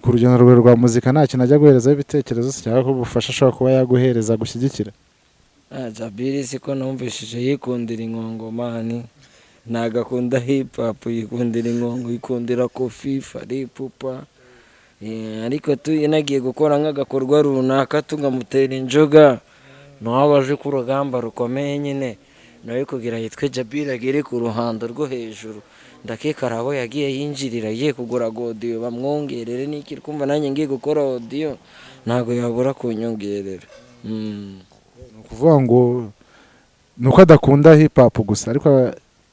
Ku rugendo rwawe rwa muzika nta kintu ajya guherezaho ibitekerezo se, cyangwa ko ubufasha ashobora kuba yaguhereza gushyigikira?
Ah, Jabiri siko numvishije yikundira inkongomani, ntago akunda hip hop, yikundira inkongo, yikundira Kofi Fally Ipupa. Ariko nagiye gukora nk'agakorwa runaka tugamutera injoga, nawe aje ku rugamba rukomeye nyine nawe kugira yitwe Jabiri agere ku ruhando rwo hejuru. Ndakeka hari abo yagiye yinjirira agiye kugura audio bamwongerere n'iki. Kumva nanjye ngiye gukora audio ntabwo yabura kunyongerera.
Ni ukuvuga ngo ni uko adakunda hip hop gusa, ariko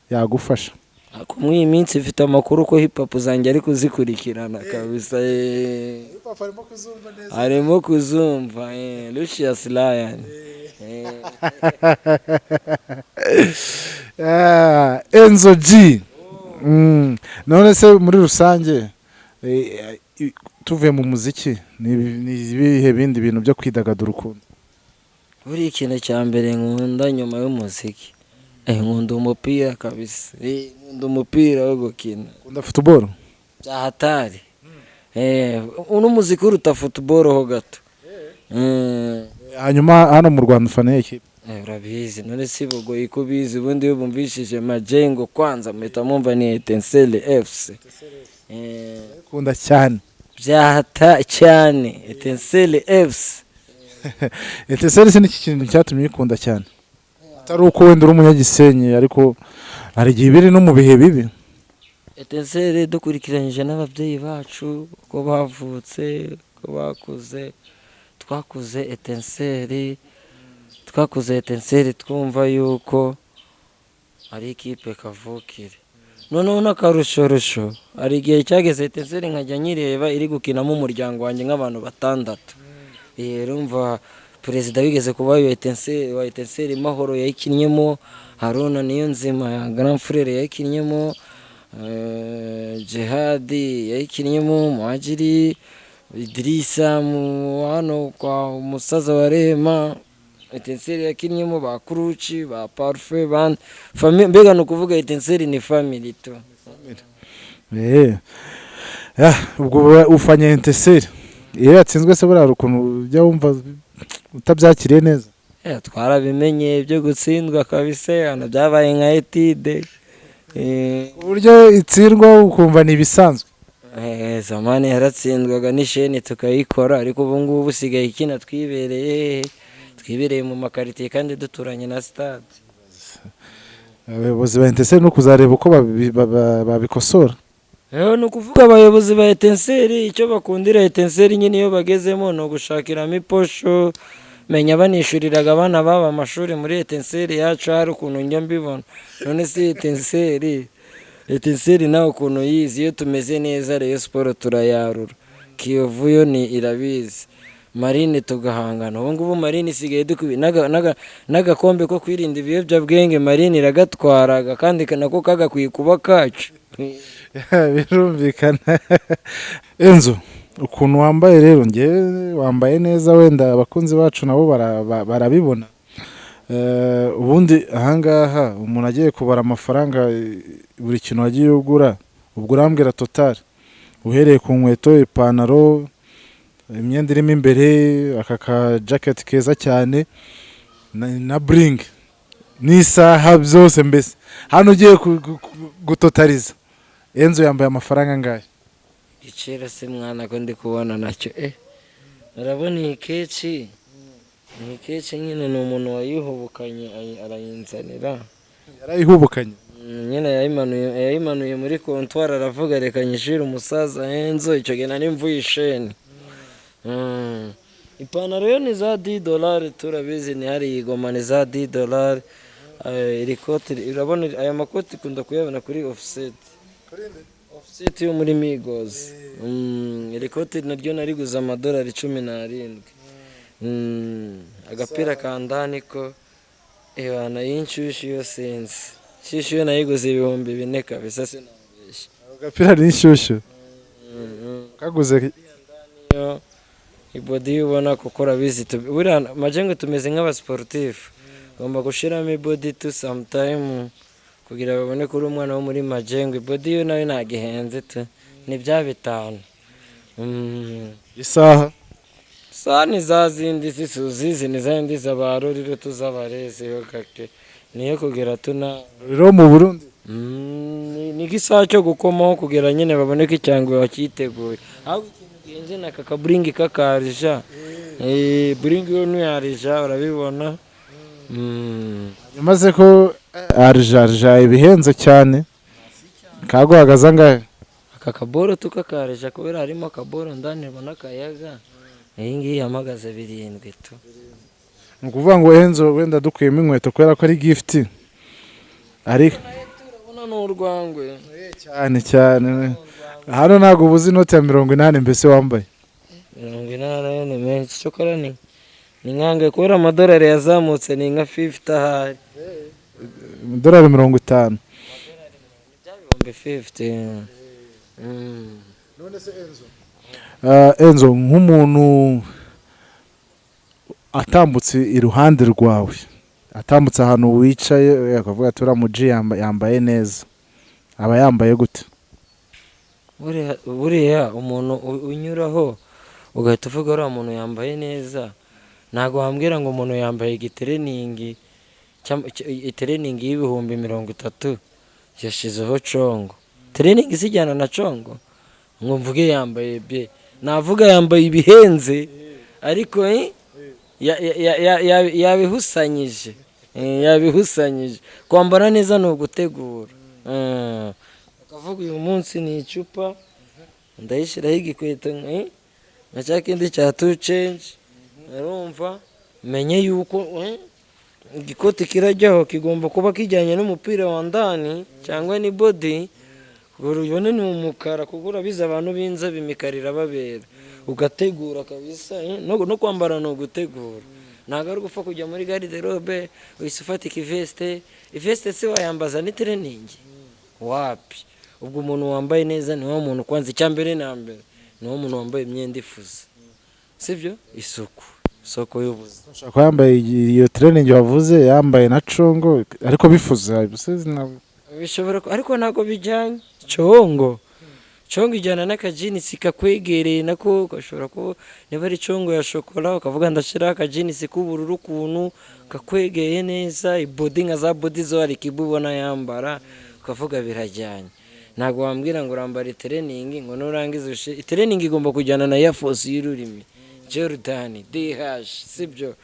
yagufasha.
Ariko muri iyi minsi mfite amakuru ko hip hop zanjye ari kuzikurikirana kabisa.
Hip hop arimo kuzumva neza.
Arimo kuzumva, Lucius Lion.
Ah, Enzo G. None se muri rusange, tuvuye mu muziki, ni ibihe bindi bintu byo kwidagadura ukunda?
Buriya ikintu cya mbere nkunda nyuma y'umuziki, nkunda umupira kabisa. Nkunda umupira wo gukina.
Ukunda football?
Bya hatari. Uno muziki uruta football ho gato.
Hanyuma hano mu Rwanda ufana iyihe kipe?
Urabizi none si bugoye ko ubizi. Ubundi iyo bumvishije Majengo kwanza muhita mumva ni Etincelle FC.
Ukunda cyane?
Byahata cyane, Etincelle FC.
Etincelle se ni iki kintu cyatumye uyikunda cyane, atari uko wenda uri umunyagisenyi, ariko hari igihe biri no mu bihe bibi?
Etincelle dukurikiranyije n'ababyeyi bacu uko bavutse, uko bakuze, twakuze Etincelle, twakuze Etincelle twumva yuko ari ikipe kavukire. Noneho n'akarushorusho, hari igihe cyageze Etincelle nkajya nyireba iri gukinamo umuryango wanjye nk'abantu batandatu. Urumva perezida wigeze kuba wa Etincelle, wa Etincelle Mahoro yayikinnyemo, Haruna Niyonzima ya Grand Frere yayikinnyemo, Jihadi yayikinnyemo, Muhajiri Idrissa mu hano kwa umusaza wa Rehema Etincelle yakinnyemo, ba Kuruci ba Parfait ba famille. Mbega ni ukuvuga Etincelle ni family tu.
Ubwo ufanye Etincelle, iyo yatsinzwe se buriya hari ukuntu ujya wumva utabyakiriye neza?
Twarabimenye ibyo gutsindwa kabisa, hano byabaye nka etide.
Uburyo itsindwa ukumva ni ibisanzwe.
Zamani yaratsindwaga n'isheni tukayikora, ariko ubu ngubu usigaye ikina twibereye twibereye mu makaritiye kandi duturanye na stade.
Abayobozi ba Etincelle no kuzareba uko babikosora.
Ni ukuvuga abayobozi ba Etincelle icyo bakundira Etincelle nyine iyo bagezemo ni ugushakiramo iposho. Menya banishuriraga abana babo amashuri muri Etincelle yacu, hari ukuntu njya mbibona. None se Etincelle, Etincelle nawe ukuntu yizi, iyo tumeze neza Rayon Sport turayarura, Kiyovu yo ni irabizi, Marine tugahangana. Ubu ngubu Marine isigaye n'agakombe ko kwirinda ibiyobyabwenge Marine iragatwaraga, kandi nako kagakwiye kuba kacu.
Birumvikana. Enzo, ukuntu wambaye rero, njyewe wambaye neza, wenda abakunzi bacu nabo barabibona. Ubundi ahangaha umuntu agiye kubara amafaranga, buri kintu wagiye ugura, ubwo urambwira total uhereye ku nkweto, ipantaro, imyenda irimo imbere, aka ka jacket keza cyane na bling n'isaha, byose mbese. Hano ugiye gutotariza, Enzo yambaye amafaranga angahe?
Igiciro se mwana, ko ndi kubona nacyo, urabona iyi keci, iyi keci nyine ni umuntu wayihubukanye, arayinzanira.
Yarayihubukanye?
Nyine yayimanuye muri comptoir, aravuga: "Reka nyishyure umusaza Enzo." Icyo gihe nari mvuye isheni. Ipantaro yo ni za 10 dolari, turabizi, ni hariya igoma, ni za 10 dolari. Iri koti, urabona aya makoti ikunda kuyabona kuri Offset, Offset yo muri Migos. Iri koti naryo nariguze amadolari 17. Agapira ka ndani ko ebana y'inshyushyu yo, sinzi, inshyushyu yo nayiguze 4000 kabisa, sinabeshya.
Agapira ni inshyushyu kaguze?
Yo ibody ubona, kuko urabizi buriya majengo tumeze nk'abasiporutifu, ugomba gushyiramo ibody tu sometime kugira babone ko uri umwana wo muri majengo. Ibody yo nayo ntabwo ihenze tu, ni bya 5000.
Isaha?
Sa ni za zindi zisuzizi, ni za zindi z'abaroriro tuzabarezi yo gake, niyo kugira tuna
Rero mu Burundi?
Ni nk'isaha cyo gukomaho kugira nyine babone ko icyangwe wacyiteguye. Ahubwo ikintu gihenze ni aka kaburingi k'akarija. Buringi yo ntuyarija, urabibona.
Nyuma se ko arija ibihenze cyane, kaguhagaze angahe?
Aka kaboro tukakarija kubera harimo akaboro ndani, ubona akayaga. Iyi ngiyi yamagaze 7000 tu.
Ni ukuvuga ngo Enzo, wenda dukuyemo inkweto kubera ko ari gift, ari
Urabona ni urwangwe.
Cyane cyane hano ntabwo ubuze inoti ya 80 mbese wambaye.
80 nayo ni menshi, cyokora ni nkangahe? Kubera amadolari yazamutse, ni nka 50 ahari.
Amadolari 50.
50,000.
Enzo, nk'umuntu atambutse iruhande rwawe, atambutse ahantu wicaye, akavuga ati: "Uriya muji yambaye neza," aba yambaye gute?
Buriya umuntu unyuraho ugahita uvuga uriya muntu yambaye neza, ntabwo wambwira ngo umuntu yambaye igitreningi, itreningi y'30,000 yashyizeho congo, training zijyana na congo, ngo mvuge yambaye be. Navuga yambaye ibihenze, ariko yabihusanyije. Yabihusanyije. Kwambara neza ni ugutegura. Ukavuga uyu munsi ni icupa ndayishyiraho, igikweto nka cya kindi cya tu cenji, urumva menye yuko igikoti kirajyaho kigomba kuba kijyanye n'umupira wa ndani cyangwa ni body ubone ni umukara, kuko urabizi abantu b'inzobe imikara irababera. Ugategura kabisa, no kwambara ni ugutegura, ntabwo ari ugupfa kujya muri garde-robe uhise ufata ikiveste. Iveste se wayambaza ni training? Wapi. Ubwo umuntu wambaye neza ni wa muntu kwanza, icya mbere na mbere ni wa muntu wambaye imyenda ifuze, sibyo? Isuku isoko y'ubuzima.
Ushobora kuba yambaye iyo training wavuze, yambaye na congo, ariko bifuza.
Bishobora ariko ntabwo bijyanye. Congo, congo ijyana n'akajinisi kakwegereye nako gashobora kuba, niba ari congo ya shokora, ukavuga ndashyiraho akajinisi k'ubururu ukuntu kakwegeye neza, ibody nka za body zo hari ikibu ubona yambara ukavuga birajyanye. Ntabwo wambwira ngo urambara itreningi ngo nurangiza itreningi igomba kujyana na Air Force y'ururimi, Jordan DH, sibyo?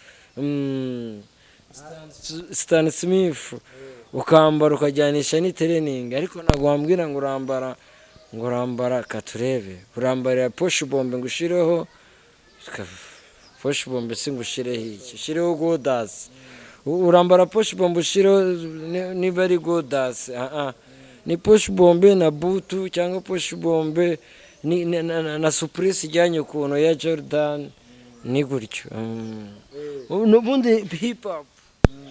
Stan Smith ukambara ukajyanisha n'itreningi, ariko ntabwo wambwira ngo urambara katurebe, urambarira poche bombe ngo ushireho poche bombe, si ngo ushireho iki, ushireho godasi, urambara poche bombe ushireho niba ari godasi, ni poche bombe na butu cyangwa poche bombe na supuresi ijyanye ukuntu ya Jordan, ni gutyo. N'ubundi hip hop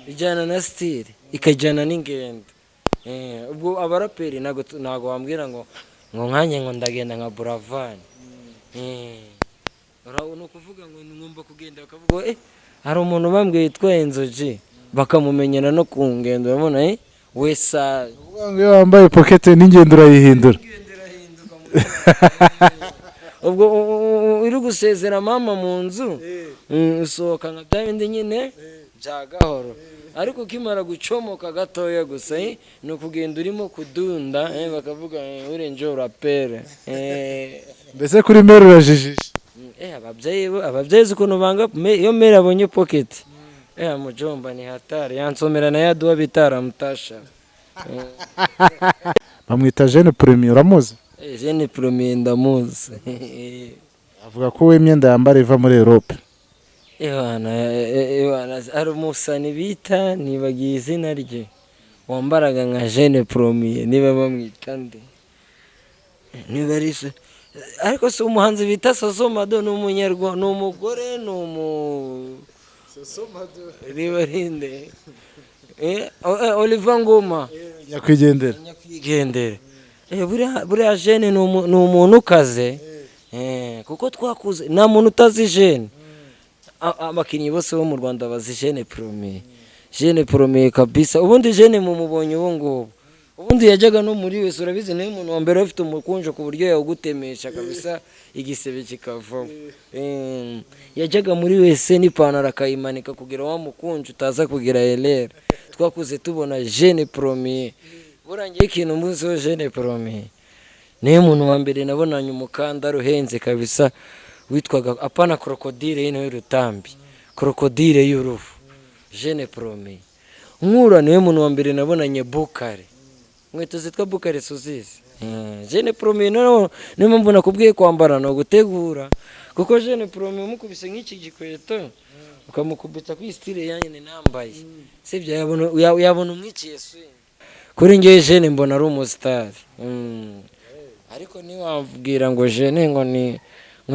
ijyana na style, ikajyana n'ingendo. Ubwo abaraperi ntabwo wambwira ngo nkanjye ngo ndagenda nka Buravan. Ni ukuvuga ngo ngomba kugenda bakavuga hari umuntu bambwiye yitwa Enzo G, bakamumenyera no ku ngendo, urabona wesa.
Uvuga ngo iyo wambaye pocket n'ingendo urayihindura.
Ubwo uri gusezera mama mu nzu, usohoka nka bya bindi nyine bya gahoro. Ariko ukimara gucomoka gatoya gusa, ni ukugenda urimo kudunda, bakavuga urenje urapere.
Mbese kuri mère urajijije?
Ababyeyi bo, ababyeyi uzi ukuntu banga iyo mère abonye pocket, mujomba, ni hatari, yansomera na yaduwa bita ramutasha.
Bamwita Jeune Premier, uramuzi?
Jeune Premier ndamuzi.
Avuga ko we imyenda yambara iva muri Europe.
Ewana, ewana, hari umusani bita, nibagiye izina rye, wambaraga nka Jeune Premier, niba bamwita nde, niba ari se, ariko si umuhanzi bita Sosomado, ni umunyarwanda, ni umugore, ni umu niba ari nde, Oliver Ngoma.
Nyakwigendera.
Nyakwigendera. Buriya Jeune ni umuntu ukaze, kuko twakuze nta muntu utazi Jeune. Abakinnyi bose bo mu Rwanda bazi Jeune Premier, Jeune Premier kabisa. Ubundi Jeune mumubonye ubu ngubu, ubundi yajyaga no muri wese, urabizi, niwe muntu wa mbere ufite umukunjo ku buryo yawugutemesha kabisa igisebe kikavamo. Yajyaga muri wese n'ipantaro akayimanika kugira wa mukunjo utaza kugira erere. Twakuze tubona Jeune Premier. Burangiye ikintu muziho Jeune Premier, niwe muntu wa mbere nabonanye umukandara uhenze kabisa, witwaga apana crocodile y'ino y'urutambi, crocodile y'uruhu. Jeune Premier nkura niwe muntu wa mbere nabonanye bukare, inkweto zitwa bukare suzizi. Jeune Premier noneho niyo mpamvu nakubwiye kwambara ni ugutegura, kuko Jeune Premier umukubise nk'iki gikweto, ukamukubita ku style yanjye nambaye, sibyo, yabona umwiciye swing. Kuri njyewe Jeune mbona ari umusitari. Ariko ntiwambwira ngo Jeune ngo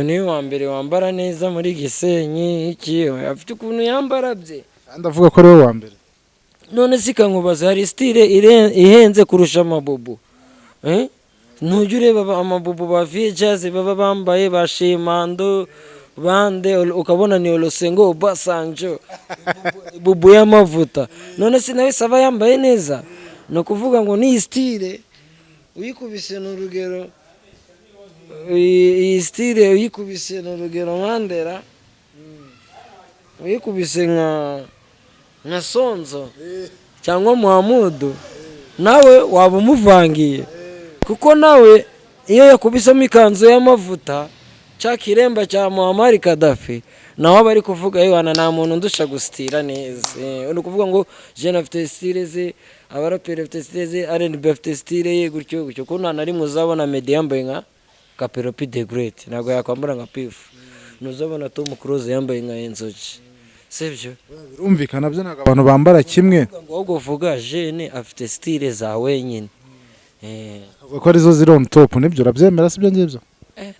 niwe wa mbere wambara neza muri Gisenyi, iki afite ukuntu yambara bye.
Kandi avuga ko ari we wa mbere.
None se ikankubaza, hari style ihenze kurusha amabubu? Ntujya ureba amabubu ba Vijaz baba bambaye, ba Shimando bande, ukabona ni Olusegun Obasanjo, bubu y'amavuta. None se nawe saba yambaye neza? Ni ukuvuga ngo ni style uyikubise, ni urugero, iyi style uyikubise, ni urugero nkandera, uyikubise nka Sonzo cyangwa Muhamudu, nawe waba umuvangiye, kuko nawe iyo yakubisemo ikanzu y'amavuta, cya kiremba cya Muammar Gaddafi, nawe aba ari kuvuga: "Yewana, nta muntu ndusha gusitira neza." Ni ukuvuga ngo Jeune afite style ze, abaraperi bafite style ze, R&B afite style ye, gutyo gutyo, kuko nta na rimwe uzabona Meddy yambaye nka Kaperopi the Great, ntabwo yakwambara nka Pifu, ntuzabona Tom Close yambaye nka Enzoji, sibyo?
Birumvikana, byo ntabwo abantu bambara kimwe.
Ngo ahubwo vuga Jeune afite style za wenyine.
Avuga ko arizo ziri on top, nibyo urabyemera, sibyo ngibyo?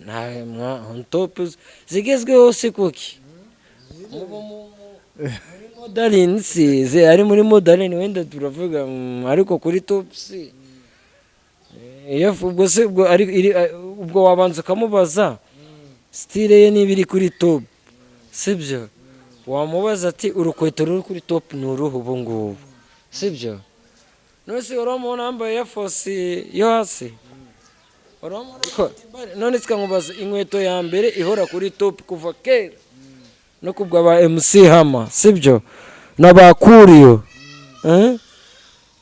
Nta mwa on top zigezweho si kuki muri modern, si ze ari muri modern wenda turavuga, ariko kuri top si. Iyo ubwo se ubwo ari ubwo wabanza ukamubaza style ye niba iri kuri top, sibyo? Wamubaza ati: "Urukweto ruri kuri top ni uruhu ubu ngubu?" Sibyo? None se uramubona yambaye Air Force yo hasi? None tukamubaza inkweto ya mbere ihora kuri top kuva kera, no kubwa ba MC Hammer, sibyo, na ba Coolio, eh?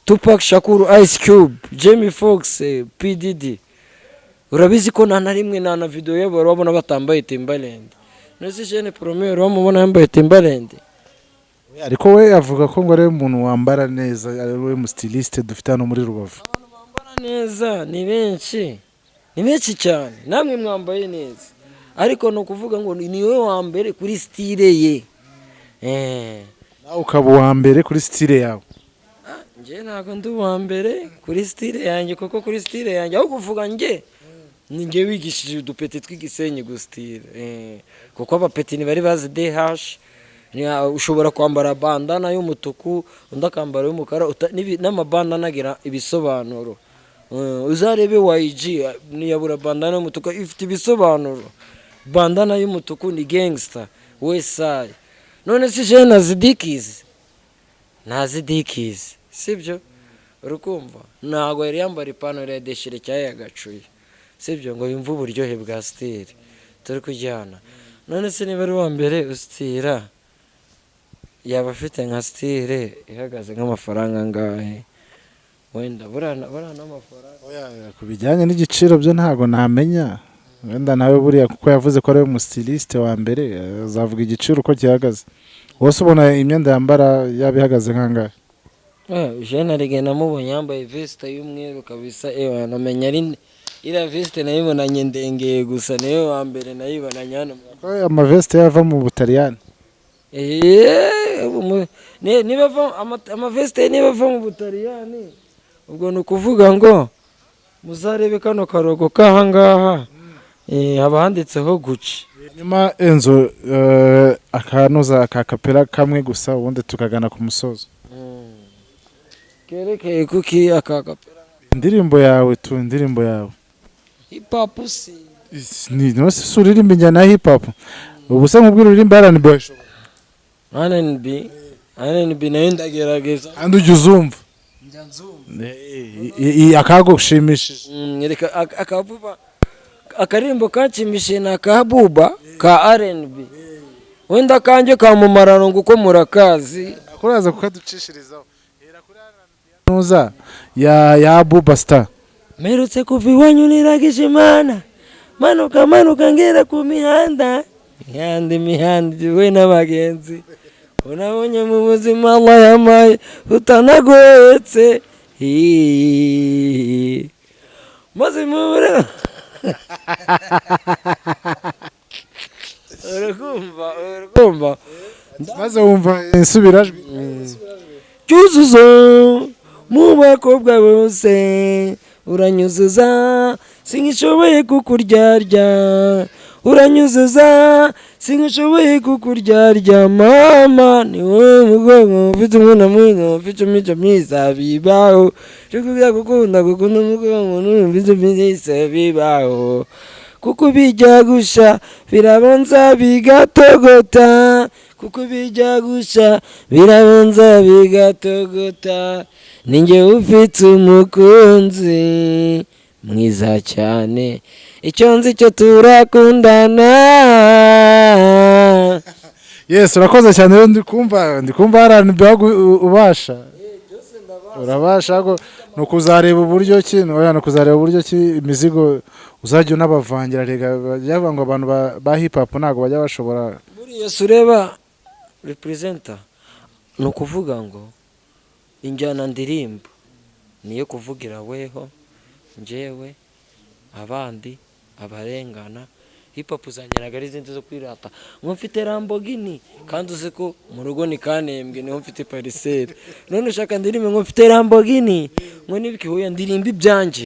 Tupac Shakur, Ice Cube, Jamie Foxx, P Diddy, urabizi ko nta na rimwe, nta na video yabo wari wabona batambaye Timberland. None se Jeune Premier wamubona yambaye Timberland?
Ariko we avuga ko ngo ari we muntu wambara neza, ari we mu styliste dufite hano muri Rubavu.
Abantu bambara neza ni benshi, ni benshi cyane, namwe mwambaye neza, ariko ni ukuvuga ngo ni wowe wa mbere kuri style ye.
Nawe ukaba uwa mbere kuri style yawe.
Njye ntabwo ndi uwa mbere kuri style yanjye, kuko kuri style yanjye aho kuvuga njye ni njye wigishije udupeti tw'igisenyi gusitira, kuko abapeti ntibari bazi DH. Ushobora kwambara bandana y'umutuku, undi akambara y'umukara, n'amabandana agira ibisobanuro. Uzarebe YG ntiyabura bandana y'umutuku, ifite ibisobanuro. Bandana y'umutuku ni gangster wesayi. None se jewe nazi Dickies, ntazi Dickies, sibyo? Urukumva ntabwo yari yambara ipantaro ya déchiré cyangwa yagacuye, sibyo, ngo yumve uburyohe bwa style turi kujyana. None se niba ari uwa mbere usitira? Yaba afite nka style ihagaze nk'amafaranga angahe? Wenda buriya n'amafaranga.
Oya, ku bijyanye n'igiciro byo ntabwo namenya. Wenda nawe buriya kuko yavuze ko ari we mu styliste wa mbere, azavuga igiciro uko gihagaze. Wose ubona imyenda yambara yaba ihagaze nk'angahe?
Jeune arige namubonye yambaye veste y'umweru kabisa. Ewa, namenya ari iriya veste nayibonanye ndengeye gusa, niwe wa mbere nayibonanye hano.
Ko amaveste yava mu Butaliyani.
Niba amaveste niba ava mu Butaliyani, ubwo ni ukuvuga ngo muzarebe kano karogo k'ahangaha, haba handitseho Gucci.
Nyuma Enzo, akanuza aka kapera kamwe gusa, ubundi tukagana ku musozo.
Kerekeye kuki aka kapera?
Indirimbo yawe tu, indirimbo yawe.
Hip hop si?
Ni no si uririmba injyana ya hip hop? Ubu se nkubwira uririmba R&B wayishobora?
R&B, R&B nayo ndagerageza.
Kandi ujya uzumva?
Njya nzumva.
Akagushimishije?
Reka akabuba, akaririmbo kanshimishije ni akabuba ka R&B, wenda kanjye kamumararungu uko murakazi.
Kuraza kukaducishirizaho. Hera kuri R&B nuza ya Buba Star.
Mperutse kuva iwanyu niragije Imana, manuka manuka ngera ku mihanda, imihanda imihanda we n'abagenzi unabonye mu buzima Allah yampaye utanagoyetse. Hiiii. Maze mubure urakumva, urakumva.
Maze wumva insubirajwi.
Cyuzuzo mu bakobwa bose uranyuzuza, sinkishoboye kukuryarya, uranyuzuza, sinkishoboye kukuryarya. Mama ni wowe mukobwa ufite umwana mwiza, ufite imico myiza bibaho, cyo gukunda gukunda umukobwa ufite myiza bibaho, kuko bijya gusha birabanza bigatogota, kuko bijya gusha birabanza bigatogota. Ninjye ufite umukunzi mwiza cyane, icyo nzi cyo turakundana.
Yes, urakoze cyane rero. Ndi kumva R&B ubasha, urabasha. Ahubwo ni ukuzareba uburyo ki, oya, ni ukuzareba uburyo ki imizigo uzajya unabavangira. Rega bajya bavuga ngo abantu ba hip hop ntabwo bajya bashobora.
Buriya si ureba representer, ni ukuvuga ngo injyana ndirimba niyo kuvugira weho, njyewe, abandi abarengana. Hip hop zanjye ari izindi zo kwirata ngo mfite Lamborghini, kandi uzi ko mu rugo ni Kanembwe niho mfite parcelle. None ushaka ndirimbe ngo mfite Lamborghini, ngo nibiki? Huya, ndirimba ibyanjye.